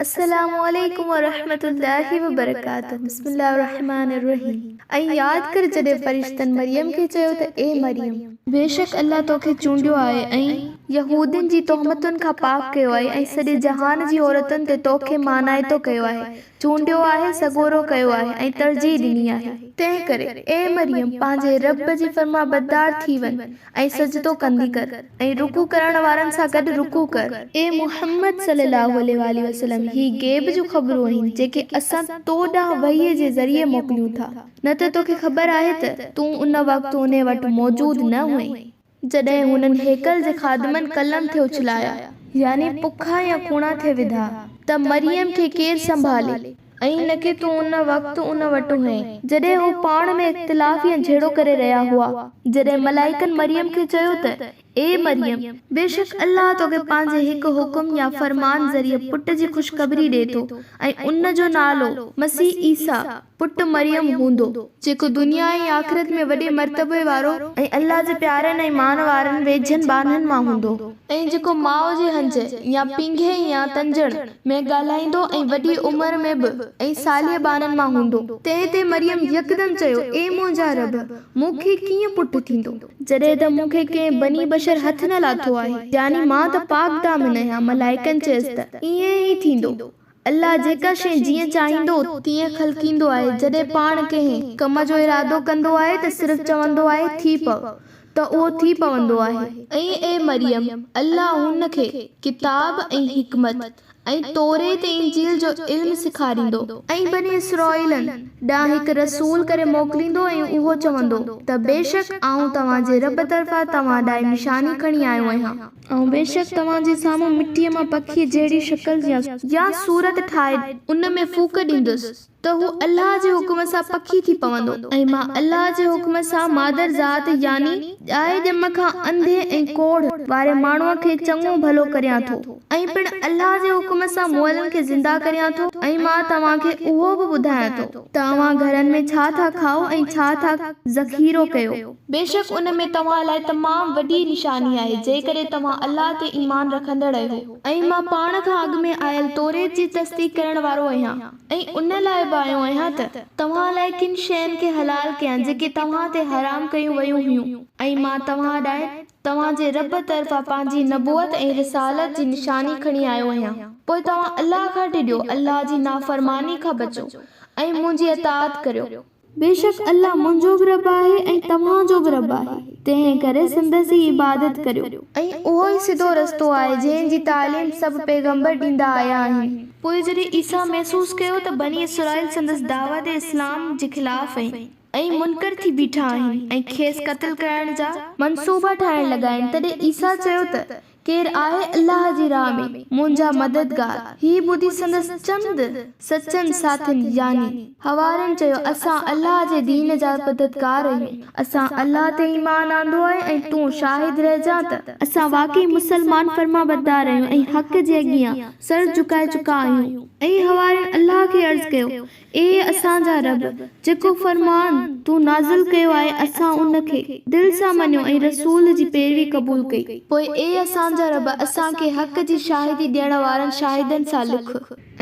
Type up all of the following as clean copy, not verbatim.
السلام عليڪم ورحمة الله وبرڪاته بسم الله الرحمٰن الرحيم ۽ ياد ڪر جڏهن فرشتن مريم کي چيو ته اي مريم! بيشڪ الله توکي چونڊيو آهي ۽. يهودين جي تهمتن کان پاڪ ڪيو آهي ۽ سڄي جهان جي عورتن تي توکي مانائتو ڪيو آهي، چونڊيو آهي، سڳورو ڪيو آهي ۽ ترجيح ڏني آهي. تنهنڪري، اي مريم! پنهنجي رب جي فرمانبردار ٿي وڃ ۽ سجدو ڪندي ڪر ۽ رڪوع ڪرڻ وارن سان گڏ رڪوع ڪر. اي محمد صلي الله عليه واٰله وسلم! هي غيب جون خبرون آهن جيڪي اسان تو ڏانهن وحي جي ذريعي موڪليون ٿا، نه ته توکي خبر آهي ته تون ان وقت انهي وٽ موجود نه هئين، جڏهن هنن هيڪل جي خادمن قلم ٿي اڇلايا، يعني پکا يا ڪوڻا ٿي وڌا، ته مريم کي ڪير سنڀالي؟ ۽ نه ڪي تون ان وقت ان وٽ هئين، جڏهن هو پاڻ ۾ اختلاف يا جهيڙو ڪري رهيا هئا، جڏهن ملائڪن مريم کي چيو ته، اي مريم! بيشڪ الله توکي پنهنجي هڪ حڪم يا فرمان ذريعي پٽ جي خوشخبري ڏئي ٿو ۽ ان جو نالو، مسيح عيسيٰ، پٽ مريم هوندو. جيڪو دنيا ۽ آخرت ۾ وڏي مرتبي وارو. ۽ الله جي پيارن ۽ مان وارن ويجهن ٻانهن مان هوندو. ۽ جيڪو ماء جي هنج يا پينگهي يا تنجڻ ۾ ڳالهائيندو ۽ وڏي عمر ۾ به ۽ صالح ٻانهن مان هوندو. تنهن تي مريم يڪدم چيو، اي منهنجا رب! مون کي ڪيئن پٽ ٿيندو؟ جڏهن ته مون کي ڪنهن بني بشر هٿ نه لاٿو آهي، يعني مان ته پاڪ دامن آهيان. ملائڪن چيس ته، ائين ئي ٿيندو. الله جيڪا شيء جيئن چاهيندو، تيئن خلقيندو آهي. جڏهن پاڻ ڪنهن ڪم جو ارادو ڪندو آهي ته صرف چوندو آهي، ٿي پؤ، ته اهو ٿي پوندو آهي. ۽ اي مريم! الله هن کي ڪتاب ۽ حڪمت ۽ توريت ۽ انجيل جو علم سيکاريندو. ۽ بني اسرائيلن ڏانهن هڪ رسول ڪري موڪليندو ۽ اهو چوندو ته بيشڪ آئون توهان جي رب طرفان توهان ڏانهن نشاني کڻي آيو آهيان. آئون بيشڪ توهان جي سامهون مٽيء مان پکيء جهڙي شڪل يا. يا صورت ٺاهي ان ۾ ڦوڪ ڏيندس ته هو الله جي حڪم سان پکي ٿي پوندو ۽ مان الله جي حڪم سان مادر ذات يعني ڄائي ڄم کان انڌي ۽ ڪوڙهه واري ماڻهوء کي چڱو ڀلو ڪريان ٿو ۽ پڻ الله جي حڪم سان مئلن کي زنده ڪريان ٿو ۽ مان توهان کي اهو به ٻڌايان ٿو ته اوهان گهرن ۾ ڇا ٿا کائو ۽ ڇا ٿا ذخيرو ڪيو. بيشڪ ان ۾ توهان لاء تمام وڏي نشاني آهي جيڪڏهن توهان الله تي ايمان رکندڙ آهيو. ۽ مان پاڻ کان اڳ ۾ آيل توريت جي تصديق ڪرڻ وارو آهيان ۽ ان لاء به آيو آهيان ته توهان لاء ڪن شين کي حلال ڪيان جيڪي توهان تي حرام ڪيون ويون هيون ۽ مان توهان ڏانهن توهان جي رب طرفان پنهنجي نبوت ۽ رسالت جي نشاني کڻي آيو آهيان پوء توهان الله کان ڊڄو الله جي نافرماني کان بچو ۽ منهنجي اطاعت ڪريو. بيشڪ الله منهنجو به رب آهي ۽ توهان جو به رب آهي، تنهن ڪري سندس ئي عبادت ڪريو. ۽ اهو ئي سڌو رستو آهي جنهن جي تعليم سڀ پيغمبر ڏيندا آيا آهن. پوء جڏهن عيسيٰ محسوس ڪيو ته بني اسرائيل سندس دعوت اسلام جي خلاف آهن ۽ منڪر ٿي بيٺا آهن ۽ کيس قتل ڪرڻ جا منصوبا ٺاهڻ لڳا آهن، تڏهن عيسيٰ چيو ته ڪير آهي الله جي راهه ۾ منهنجا مددگار؟ هي ٻڌي سندس چند سچن ساٿين يعني حوارين چيو، اسان الله جي دين جا مددگار آهيون، اسان الله تي ايمان آندو آهي ۽ تون شاهد رهجان ته اسان واقعي مسلمان فرمانبردار آهيون ۽ حق جي اڳيان سر جهڪائي چڪا آهيون. ۽ حوارين الله کي عرض ڪيو، اي اسان جا رب! جيڪو فرمان تون نازل ڪيو آهي اسان ان کي دل سان مڃيو ۽ رسول جي پيروي قبول ڪئي. پوء اي اسان جا رب! اسان کي حق جي شاهدي ڏيڻ وارن شاهدن سان لک.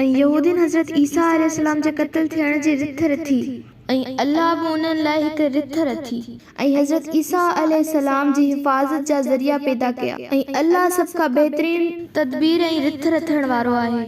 ۽ يهودين حضرت عيسيٰ عليه السلام جي قتل ٿيڻ جي رٿ رٿي. ۽ الله به انهن لاء هڪ رٿ رٿي. ۽ حضرت عيسيٰ عليه السلام جي حفاظت جا ذريعا پيدا ڪيا. ۽ الله سڀ کان بهترين تدبير ۽ رٿ رٿڻ وارو آهي.